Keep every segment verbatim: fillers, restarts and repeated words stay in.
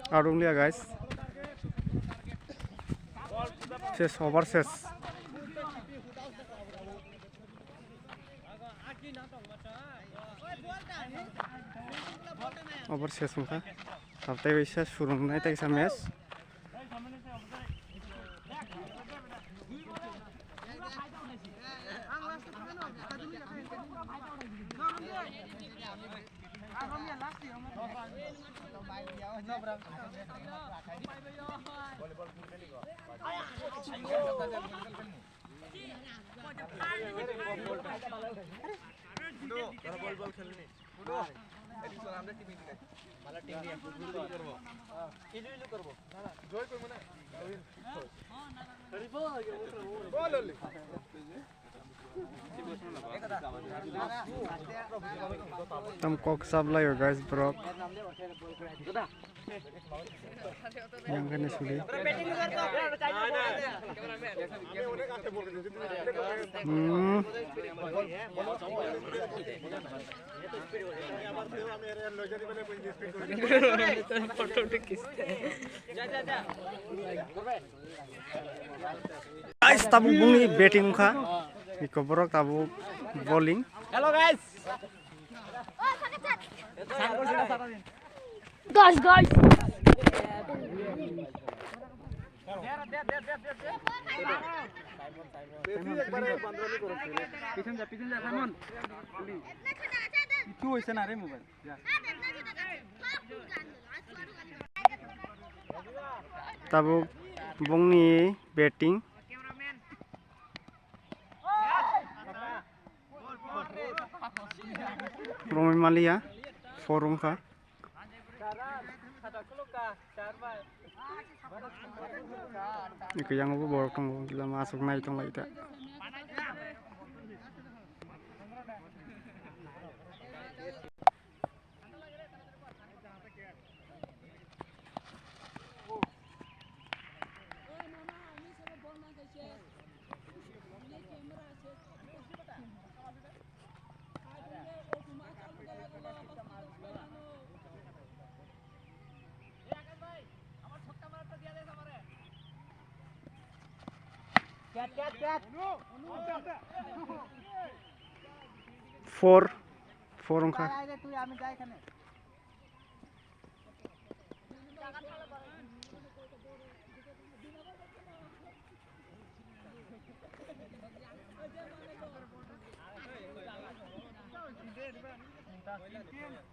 Arunglia, guys. Ses, over ses. Over ses wngkha. Tabtai bai ses surungnai tei kisa match. Tam kok sap laio, guys, borok. Yang kene suli. Hmm. Guys, tabuk bungni batting wngkha. Iko borok tabuk bowling. Hello, guys. Guys, guys. Pichon ja, pichon ja, Simon. Itu hoise na re mobile. Tabuk bungni batting. Romwi maliya, four wngkha. Eko yang bo borok tongo, lama aswk nai tong lai ta. Four, four wngkha.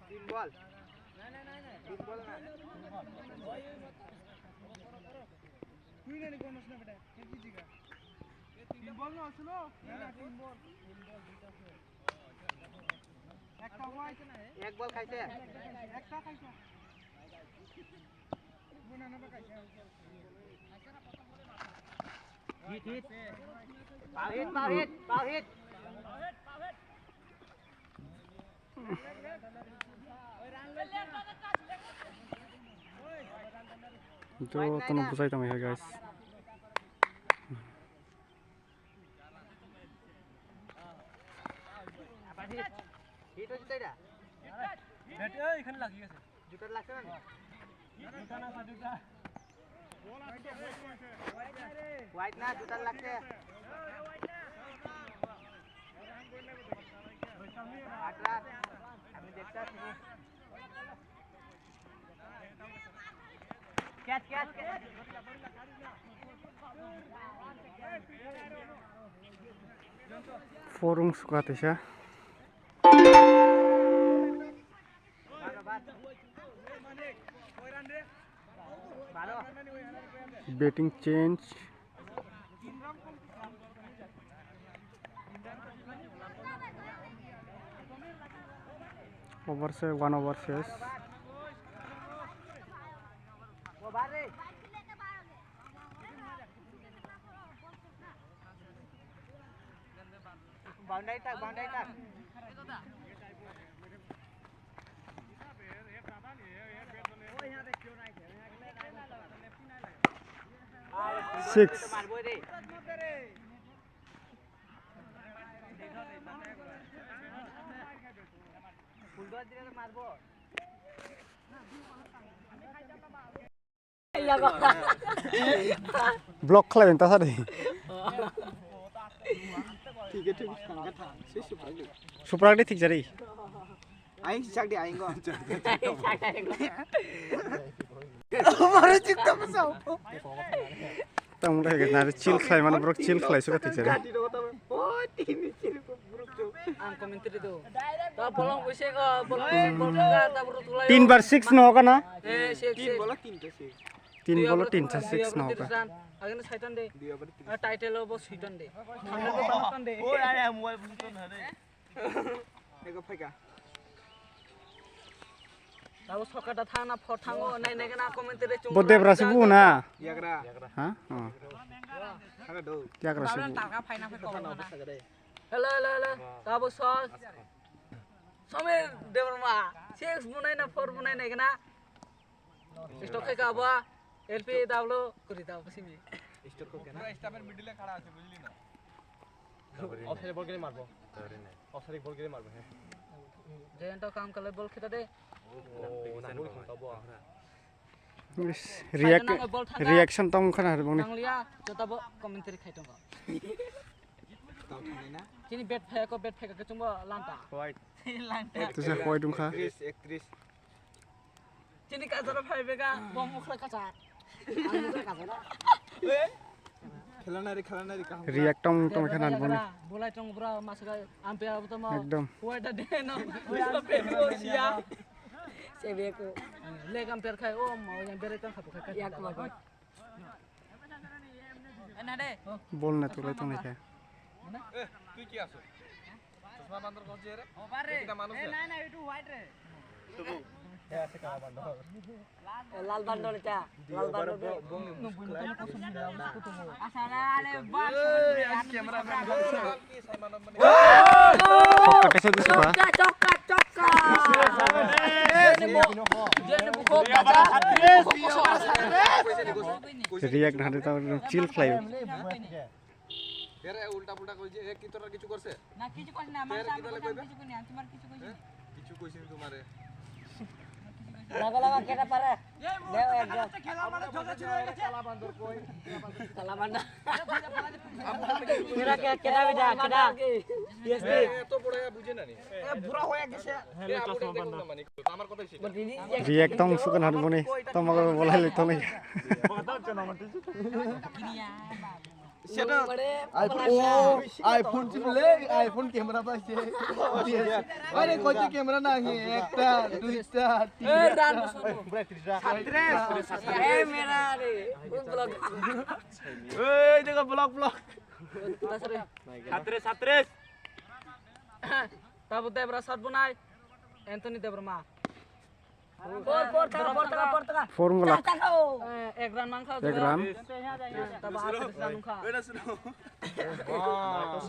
Tin ball. Tin ball na. Tui nani gonos na beta. Tin ball na aslo. Tin ball. Ek ball khaise. Ekta khaise. Hit, hit. Pau hit, pau hit, pau hit. Jotono bwsai tongwi hai, guys. Hit hoyse tai da? Bat, oi, ekhane lagi gese. Juta lagse na? Juta na, juta. White na, juta lagse. Athra, ami dekhta. Four wngsuka teisa. Batting change. Over se, one over ses. Boundary tak, boundary tak. Six. Block khlai ta sadi. Suprak de thik jari. Aing si chak di aing go. Amare chikta masao. Tamo le na chill khlai mano borok chill khlai suka thik jari. Ang commentary do. Ta bolong bwswk, bolong bwswk, bolong ga, ta borok tulai. Tin bar six no kana? Eh, six, six. Tin bolo tinta six no ka. Agene saitan de. Ah, title obo saitan de. Thumbnail bo bahakan de. Oi, ai, ai, mobile phone ton hare. Ego phaika. Tabo sokata thana phor thango, nai nai gana commentary chung. Bo Debra se bu na. Yagra. Ha? Oh. Thaga do. Yagra se bu. Hello, hello, hello. Tabo sos. Somir Debbarma. Six bunai na four bunai nai gana. Stock khai ka ba, L P W kuri da ba simi. Stock khai na. Pura staff er middle e khada ase, bujhli na? Offside ball kene marbo. Offside ball kene marbo, he. Jayanta kam kale ball kheta de. Oh, na ball kheta bo. React, reaction tong khana har bangni. Nangliya, jota bo commentary khai tongo. Tini bet phai ko, bet phai ka chungbo lanta. White. Lanta. Tusa white ungkha. Actress, actress. Chini kachara phai bega, bom mukhla kachar. Ang mukhla kachar. Khela nari, khela nari, kaham. React tong tong khe nan boni. Bolai tong bra, masga, ampia butama. Ekdom. Huai da de no. Huai da de no, sia. Sebe ko. Leg ampia khai, o ma, yang bere tang khapu khai. Yak ma. Bol na tulai tong khe. Eh, tui ki aso? Chosma bandor ko jere? Ekta manuj. Lal bandor cha. Lal bandor. Asara ale bar. Chokka kaisa disi ba. Chokka, chokka, chokka. React hade ta chill khlai. এরা উল্টা পুল্টা কইছে, এ কি তোরা কিছু করছে? না, কিছু করছে না, আমার সামনে আমি কিছু করি না, আমি তোমার কিছু কইছি না। কিছু কইছি না তোমারে। লাগা লাগা কেটা পারে? দেও একজন। খেলা মানে ঝগড়া শুরু হয়ে গেছে। কালা বান্দর কই? কালা বান্দর। কেটা কে-, কেটা বেটা, কেটা? এ, এত বড় হয়ে বুঝে না নি। এ, বুড়া হয়ে গেছে। এ, আপনি দেখুন না, মানে, আমার কথাই সেটা। React tong sukan har boni, tong mago bolai le tong ya. সেটা iPhone, ও, iPhone টিপলে, iPhone camera পাইছে। আরে, কইতে camera নাই, একটা, দুইটা, তিনটা। সাতত্রিশ। এই মেরা রে, কোন vlog? এই দেখো, vlog, vlog। সাতত্রিশ, সাতত্রিশ। Tabu Debra sat bunai, Anthony Debbarma. Por, por, taka, por, taka, por, taka. Four wngla. Taka, taka, o. Eh, ek run mankha. Ek run. Tabo athar run wngkha. Wow.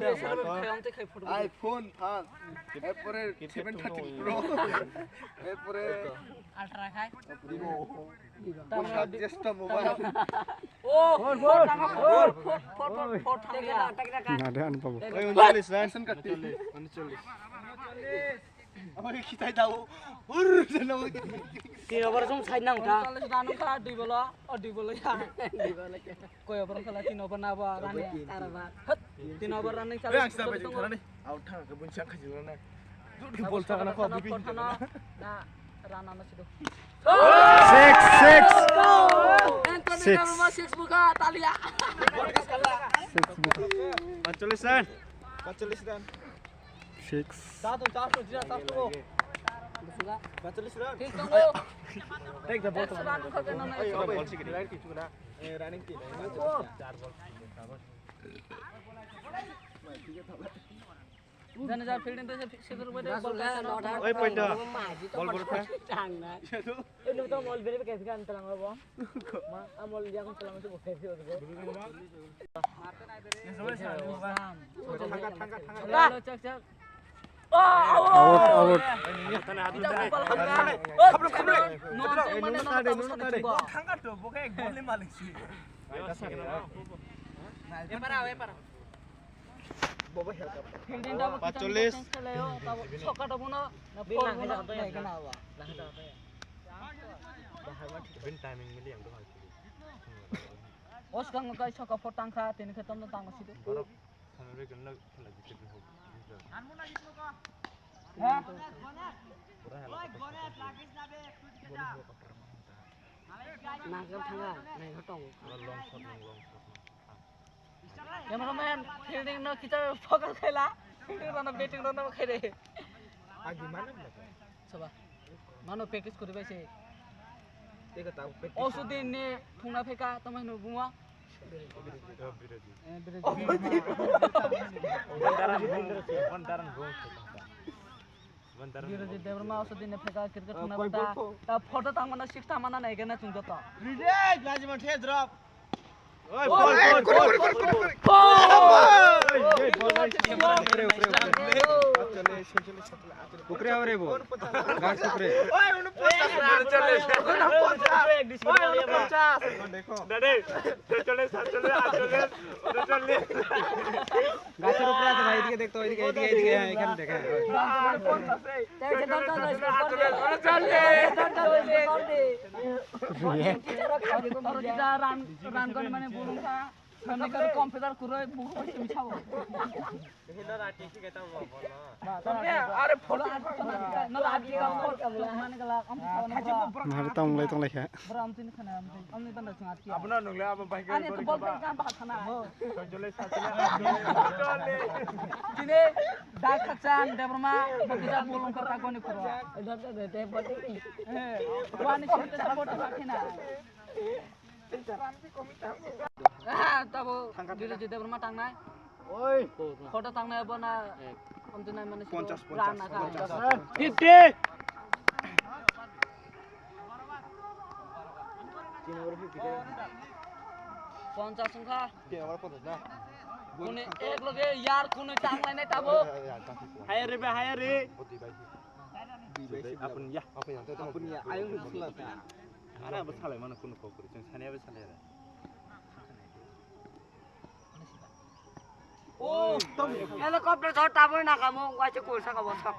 iPhone first, এরপরে seven thirteen Pro, এরপরে আঠারো খাই। Poco, Poco, জ্যেষ্ঠ mobile। ও, four, four, four, four, four, four, না রে, আমি পাবো। ওই ঊনচল্লিশ, রান। Action card। ঊনচল্লিশ। আমাকে খিতাই দাও। হুর, যেন আমাকে। Tin over song side nang tha. Unchalis run wngkha, dui ball o, o dui ball ya. Koi over wngkha la, tin over na bo run ya. Tin over run wngkha la. Out thang ke bun chang khaji na. Jodi ball thang na ko bibi. Na run ano sido. Six, six. Anthony Six. Donnarumma six bukha, talia. Six bukha. Panchallis run. Panchallis run. Six. Satu, satu, jina satu. Panchallis run. Take the ball. Satu run kha ke na na. Ayo, ball sikit. Right kick na. Eh, running kick. Char ball. Jane ja fielding to se fixture bai de ball kaisa no. Oi, point da. Ball ball kha. Ei, no to mol bere ke kan talang bo. Ma, amol dia kan talang se bo ke. Thanga, thanga, thanga. Chak, chak. Out, out. Thanga to, bo ke gol ni malik si. Epara, epara. Fielding tabo kita Patcholis. Change khlaio, tabo soka tabo no, na four bo no, nai kana ba. Bin timing mili ang dohai. Oskang kai soka four tangkha, tini khe tomno tangma sido. Borok thanwi gwnna khela jikit ho. Ha? Nangkhe thanga, nai tongo. Long shot, long shot. Cameraman, fielding no kita focus khaila. Fielding rano batting rano khaide. Agi mana mana. Soba. Mano practice kori bai se. Ega tau practice. Osu din ni thungna pheka, tamai no buma. Biroji. Eh, Biroji. Biroji. Bondaran bung. Bondaran bung. Birajit Debbarma oso dine pheka cricket thungna bata. Ta photo tangmana six tangmana naigena chwng joto. Relax, lazima the drop. Oi, bol, bol, bol, bol, bol. Oi, bol, bol, bol. Upre, upre, bol. Gas upre. Oi, unopojaj. Oi, unopojaj. Oi, unopojaj. Dade, ছেচল্লিশ, সাতচল্লিশ, আটচল্লিশ, ঊনচল্লিশ। গাছের উপরে আছে ভাই, এদিকে দেখতো, এদিকে, এদিকে, এদিকে, হ্যাঁ, এখানে দেখে, হ্যাঁ, ওই। Run, run, run, run, run. Computer kuroi, buku bai simi sabo. Are photo. Nahar tong lai tong lai kha. Bro, amtini khana amtini. Amni banda chwng atki. Abono nungle abo bai. Ani to bol ka ba khana. Jole sa jole. Jole. Tini Dai Khakchan Debbarma, bokija bolong kota goni khoro. Dot dot dot dot bol. Eh, wani sini support khina. Ah, tabo Biroji Debbarma tangnai. Oi. Khoto tangnai bo na. Amtwi nai mani. Ponchas, ponchas, run na ka. Ponchas. Fifty. Ponchas wngkha. Kuni ek loge yar kunu tanglai nai tabo. Higher re be, higher re. Apun ya. Apun ya. Ayung sula ta. Ara bo salai mano kunu kokri. Chwng saniya be salai ra. Oh, helicopter jor tabuk na kamo, waise kursa ka bosok.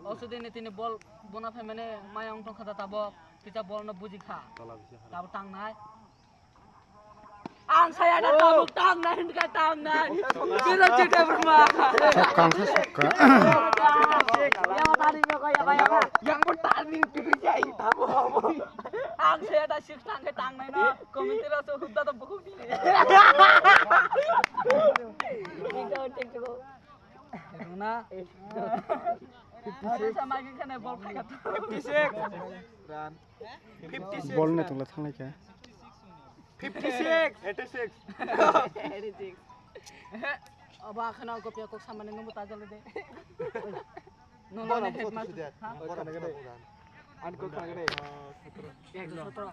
Oso dini tini bol bona phaimani maya wng tongkha da tabuk, kisa bol no buji kha. Tabuk tangnai. Ang saya da tabuk tangnai, hinka tangnai. Biroji Debbarma. Sokka wngkha, sokka. Yang bo turning tu jai tabuk. Ang saya da six tangke tangnai no. Commentary rok hudda to bukhuk di. Thik thik thik. Thik na. Aro sa magi khane bol khai kha. Fifty six. Run. Fifty six. Bol ne tongla thanglai kha. Fifty six. Eighty six. Eighty six. Aba khana ko pya kok samane no ta jale de. Nung nung headmaster. Ha? Ani kok khana gede. Ekso sotro.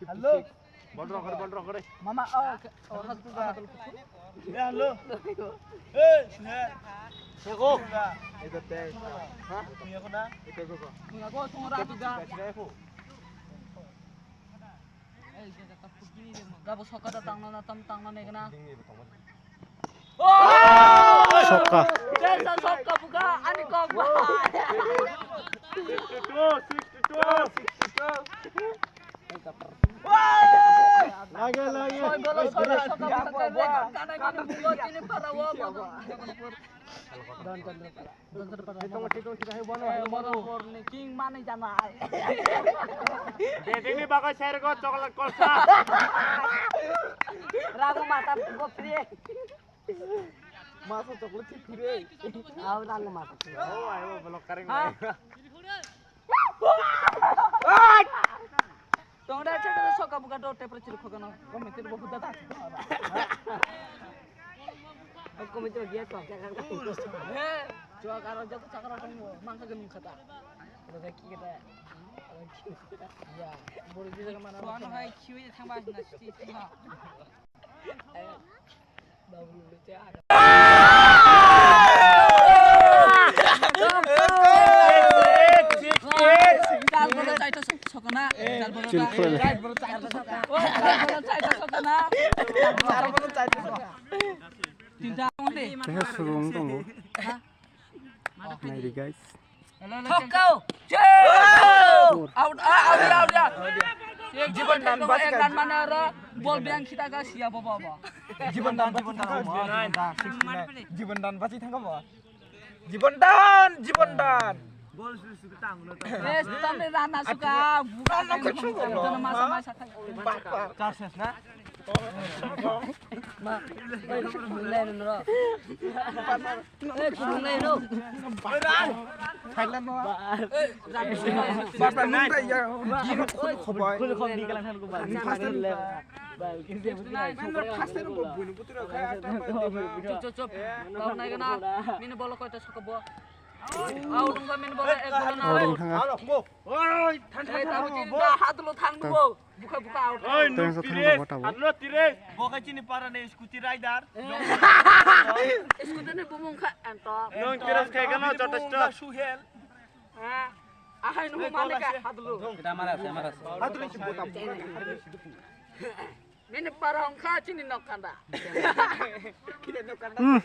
Hello. Bol rok, bol rok, re. Mama, oh, oh, hello. Eh, sini. Sego. Itu teh. Ha? Punya kena. Itu kok. Punya kok, tunggu ratu ga. Gabo sokka da tangna na tam tangna ne gana. Sokka. Jason sokka buka ani kok ba. Sixty two, sixty two, sixty two. Lage, lage. Soi bolo sokka sokka buka ne gana gana buka tini para wo. Don don don. Tongo, tongo, tongo, hai, bono, hai, bono. Borni king mani janai. Bedengni bagai sergo chocolate kolsa. Ragu mata go free. Masa chocolate si free. Au ragu mata. Oh, ayo, belok karing. Ha? Tongda chete soka buka do tepre chiri khogano. Gome tiri bo huda ta. Gome tiri dia to kya kar. He, chua karo jato chakra tong mangka gani khata. Ada ki kata. Ya, bori dia mana. Tuan hai kiwi thang ba na sti ha. Sokona, Chill khwlai. Tinta. Tei surung tongo. Naidi guys. Thokko. Out, ah, out, out, out. Jibon dan basi ek dan mane aro bol biang kita ga sia bobo bobo. Jibon dan, jibon dan, jibon dan, sixty nine. Jibon dan basi thangka bo. Jibon dan, jibon dan. Bol su su tang no. Bes tamne rana suka. Rana ko chu. Masa masa thang. Bak bak. Charges na. Ma, oi, khulumlai rw nw rw. Oi, khulumlai rw. Thailand no. Oi, ram. Bata nung ta ya. Giro khul khobai. Khul khom di kalang than ko ba. First time. Ba, kisi. Man, first time ko bunu putra kha ta ba. Chup, chup, chup. Tau nai kana. Mini bolo koi ta sokabo. Au dungga mini bolo ek bolo na. Au dungga. Alo, mo. Oi, than than. Ei, tabo chini da hat lo thang dubo. Buka, buka, out. Oi, nung tengsa tire, thangna bata bo. Atlo tire. Boka chini para ni scooty rider. Scooty ni bumung kha, anto. Nung tire khai kano, jotesto. Suhel. Ha, ahai nung mane ka, hatlo. Kita mara, saya mara. Hatlo si bota. Mene para hong kha chini nok kanda. Kine nok kanda. Hmm.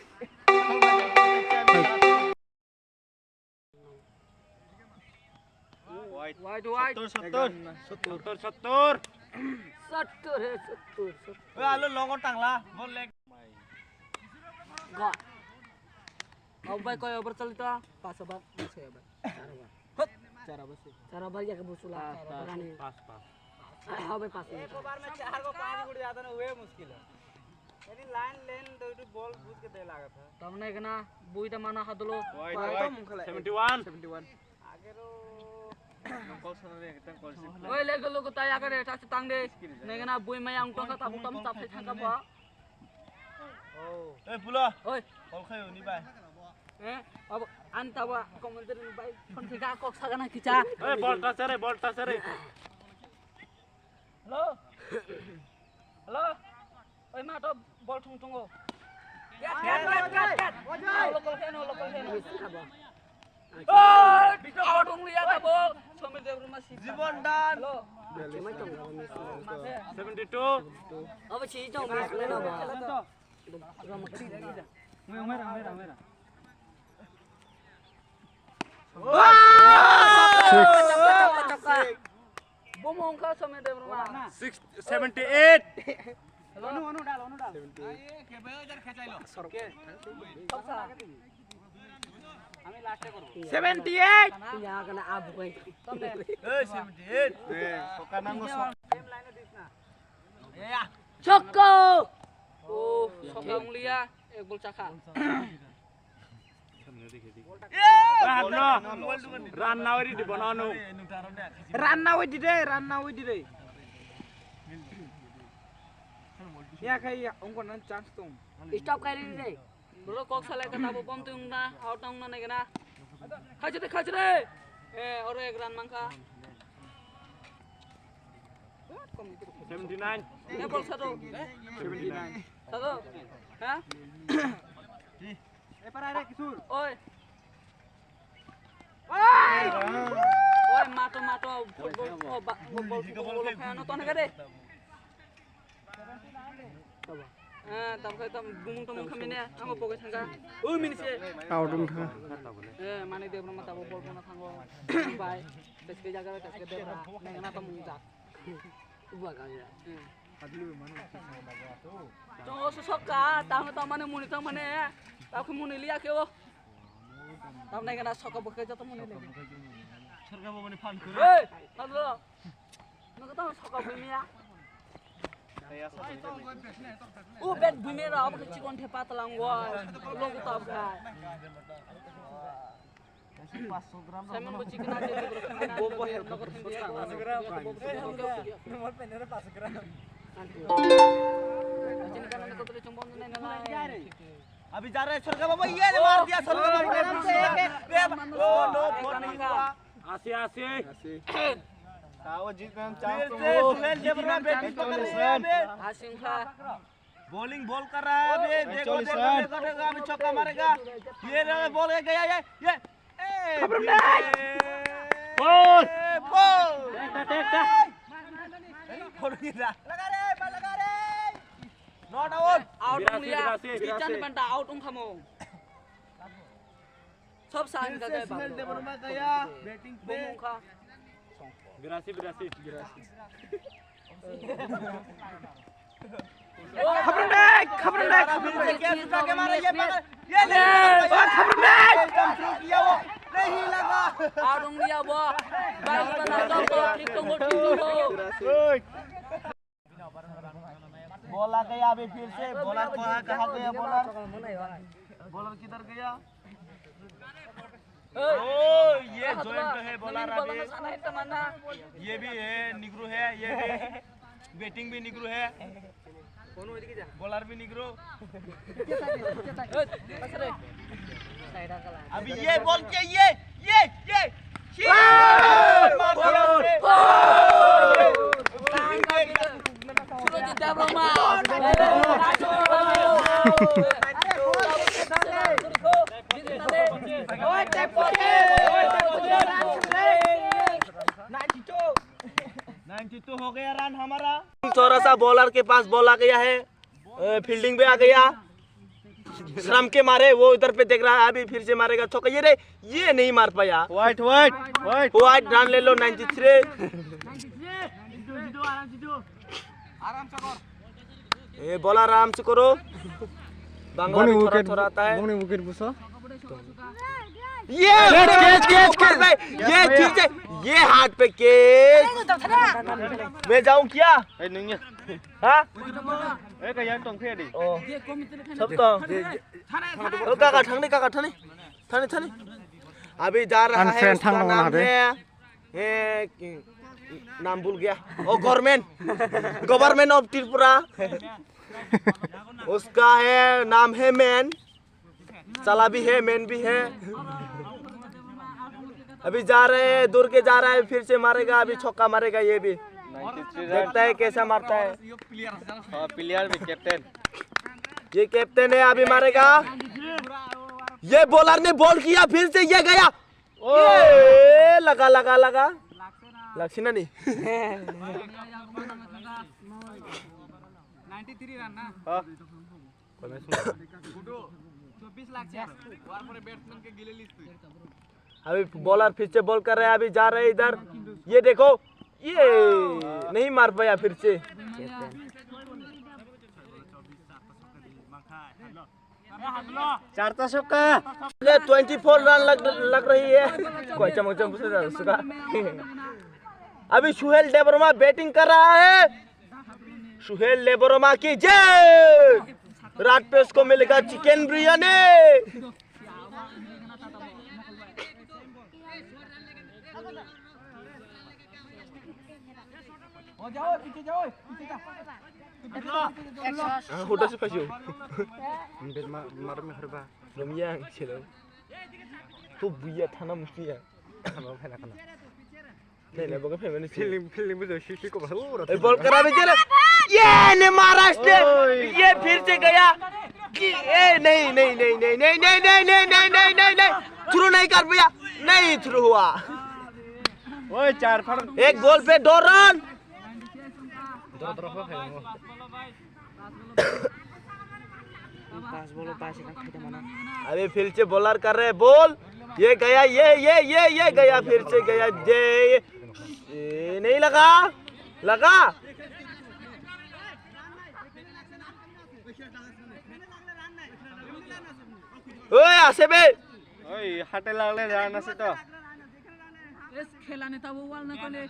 Wide, wide. Sottor, sottor. Sottor, sottor. Sottor, he, sottor, sottor. Oi, alo longo tangla, bol leg. Go. Au bai koi over chalita, pas over, pas over. Hot. Char over se. Char over ya ke busula, pas, char over pas, ani. Pas, pas. Au bai pas. एक ओवर में चार को पांच उड़ जाता ना, वे मुश्किल है। Any line lane do itu ball bus ke dai laga tha. Tamne kana bui ta mana hadlo. Wide, wide. Seventy one. Seventy one. Agero. Nong call sana re, kita call si. Oi, le gelo ko taya kare, ta tang de. Ne kana bui ma yang tong ka ta butam chap se thang ka ba. Oh. Eh, pula. Oi. Call khayo ni bai. Eh, abo an ta ba commentary ni bai. Phone ke ga kok sa kana kicha. Eh, ball touch re, ball touch re. Hello? Hello? Oi, ma, to bol thung thungo. Kat, kat, kat, kat, kat. Ojai. Local fan, local fan. Oi, bito out ong liya ta bo. Somir Debbarma si. Jibon dan. Hello. Seventy two. Abo si jong miss na ba. Mera, mera, mera. Six. Bomo wngkha Somir Debbarma. Six, seventy eight. Hello. Onu, onu dal, onu dal. Seventy eight. Seventy eight. Ini akan abu kai. Eh, seventy eight. Eh, soka nango sok. Sokko. Oh, soka wng liya, ek bol chakha. Run na wari di bono anu. Run na wari di re, run na wari di re. Ya kai ya, ongko nan chance tong. Stop kai re re. Bro, kok salai ka tabo bom tu na, out na na gana. Khachu de, khachu de. Eh, oro ek run mangkha. Seventy nine. Ya, bol sado. Seventy nine. Sado. Ha? Eh, para re, kisur. Oi. Oi! Oi, mato, mato, football, oh, ba-, football, football, football, kaya no, tone kade. Eh, tam khai tam, gumung tamung khamine, amo pokai thangka. Oi, mini se. Out wng thangka. Eh, mane Debbarma tabo bol pona thango. Bai. Teske jaga, teske Debra. Nengna tamung jak. Uba kaya. Hmm. Tong o sosok ka, tang tang mane muni tang mane. Tang muni liya ke o. Tam nai kana sokok bo ke joto muni le. Sorga bo mani fan kuru. Hey, hello. Nogo tang sokok bo miya. O bet bumi ra, abo ke chikon the patlang wa. Logo tab khai. Simon bo chicken ate. Bo bo help. अभी जा रहे हैं स्वर्ग बाबा, ये ने मार दिया स्वर्ग बाबा ने। ओ नो, फोन नहीं हुआ। आसे, आसे। आओ, जीत में हम फिर चांस से सुनील देवरा बैटिंग पकड़ रहे हैं अभी। आसिंखा। बॉलिंग बॉल कर रहा है अभी, देखो, देखो, देखो, देखो, अभी छक्का मारेगा। ये रे, बॉल गया, ये, ये। ए, खबर नहीं। Bol! Bol! Tek ta, tek ta. Not out. Out. Birasi, wngya. Birasi, Birasi. Kisan banta out wngkha mo. Sob san ka jai. Suhel Debbarma gaya, batting pe. Bumung kha. Birasi, Birasi, Birasi. Khaprendek, khaprendek, khaprendek. Ye le. Oh, khaprendek. Ekdam through kiya wo. Nahi laga. Out wngya bo. Bai bana jom bo, thik tongo, thik tongo. Oi. Bol आ गया अभी फिर से, बॉलर को आ, कहाँ गया bowler? Bowler किधर गया? ओ, ये जॉइंट है बॉलर अभी। ये भी है, निग्रो है, ये भी। बैटिंग भी निग्रो है। बॉलर भी निग्रो। अभी ये बॉल के, ये, ये, ये। नाइंटी टू हो गया रन हमारा। थोड़ा सा बॉलर के पास बॉल आ गया है। अ, फील्डिंग पे आ गया। श्रम के मारे वो इधर पे देख रहा है, अभी फिर से मारेगा छक्का। ये रे, ये नहीं मार पाया। White, white, white. White, run ले लो, नाइंटी थ्री। ए, बॉलर आराम से करो। बांग्ला भी थोड़ा थोड़ा आता है। Boni wicket buso. ये कैच, कैच, कैच, कैच। ये ठीक है। ये हाथ पे कैच। मैं जाऊं क्या? ए, नहीं है। हाँ? ए, का यार, तुम खेल दी। ओ। सब तो। ओ, काका, ठंडी, काका, ठंडी। ठंडी, ठंडी। अभी जा रहा है, unfriend उसका नाम है, ए, नाम भूल गया। ओ, गवर्नमेंट, गवर्नमेंट ऑफ त्रिपुरा। उसका है, नाम है मैन। चाला भी है, मैन भी है। अभी जा रहे हैं, दूर के जा रहा है, फिर से मारेगा, अभी छक्का मारेगा ये भी। Ninety three run. देखता है कैसा मारता है। हाँ, प्लेयर भी कैप्टन। ये कैप्टन है, अभी मारेगा। ये बॉलर ने बॉल किया, फिर से ये गया। ओ। ये लगा, लगा, लगा। लक्षिना नहीं। नाइंटी थ्री रन ना? हाँ। चौबीस लाख से। अभी बॉलर फिर से बॉल कर रहे हैं, अभी जा रहे हैं इधर। ये देखो, ये नहीं मार पाया फिर से। चार सौ का। ये ट्वेंटी फ़ोर रन लग, लग रही है। कोई चमक चमक से ज्यादा सुखा। अभी सुहेल देबवर्मा बैटिंग कर रहा है। सुहेल देबवर्मा की जय। रात पे उसको मिलेगा चिकन biryani. Ah, huda se phaisu. Mar mi harba. Romia ang selo. To buya thana mustiya. Ano phela kana. नहीं, नहीं, बगल में मैंने छीन। फील्डिंग, फील्डिंग में जो शीशी को भागो रहा था। ए, बॉल करा भी चला। ये ने महाराष्ट्र। ओए। ये फिर से गया। कि, ए, नहीं, नहीं, नहीं। थ्रू नहीं कर पाया। नहीं थ्रू हुआ। ओए, चार फर। एक बॉल पे दो रन। दो तरफ का खेलेंगे। पाँच बॉल, पाँच रन खाते मना। अबे फिर से बॉलर कर रहे हैं बॉल। ये गया, ये, ये, ये, ये गया, फिर से गया। ये, ये नहीं लगा, लगा। ओए, आसे बे। ओए, हाटे लागले जाना से तो। এস খেলা নেতা বউ ওয়াল না করলে।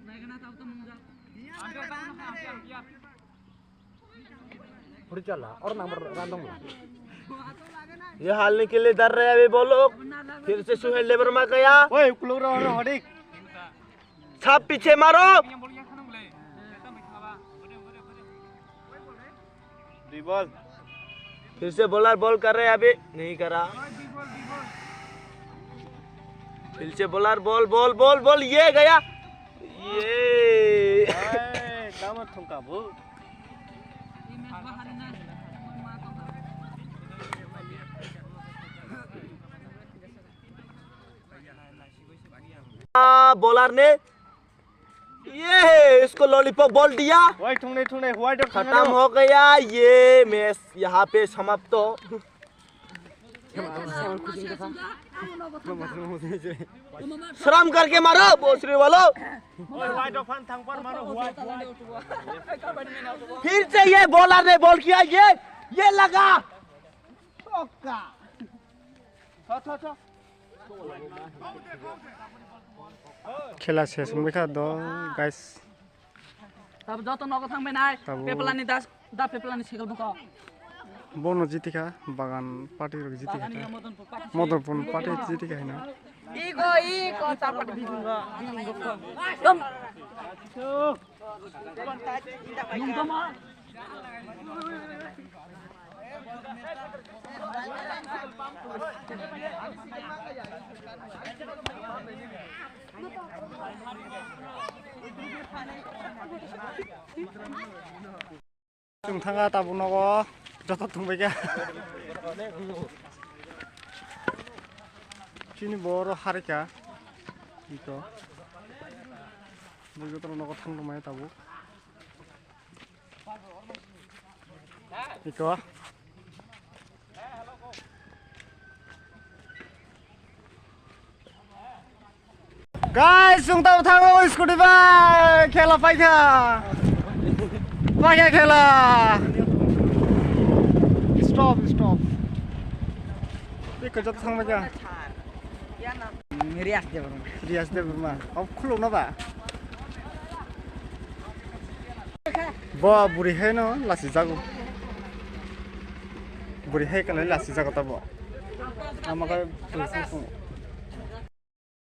না, না, তাও তো মজা। ये हालने के लिए डर रहे अभी बोलो। फिर से सुहेल देबवर्मा गया। ओए, कुलो रो, रो, हडिक। छाप पीछे मारो। दुई बल। फिर से बॉलर बॉल कर रहे हैं अभी, नहीं करा। फिर से bowler ball, ball, ball, ball, ये गया। ये। ए, दाम थुंका भू। बॉलर ने ये इसको लॉलीपॉप बॉल दिया। Why thungnai thungnai, why dok खत्म हो गया ये मैच, यहाँ पे समाप्त। शर्म करके मारो भोसड़ी वालों। Why dok fan thang par mano, why, why? फिर से ये बॉलर ने बॉल किया, ये, ये लगा। छक्का। छ, छ, छ। Khela ses wngwi kha do, guys. Tabuk joto nogo thangbai nai. Tabuk. Peplani das, da peplani sikal buko. Bono jitikha, bagan party rok jitikha. Bagan ya Madanpur party. Madanpur party jitikha hino. Iko, iko, chapati bidungo, bidungo. Dom. Chwng thangkha tabuk nogo, joto thwngbaikha. Chini bo oro harikha. Ito. Bo joto nogo thang tongmani tabuk. Iko. Guys, chwng tamo thango scooty bai, khela paikha. Paikha khela. Stop, stop. Iko joto thangbaikha. Riyas Debbarma. Riyas Debbarma. Ob khulukno ba? Bo buri hai no lasi jago. Buri hai kalai lasi jago ta bo. Ama kai bwswk song.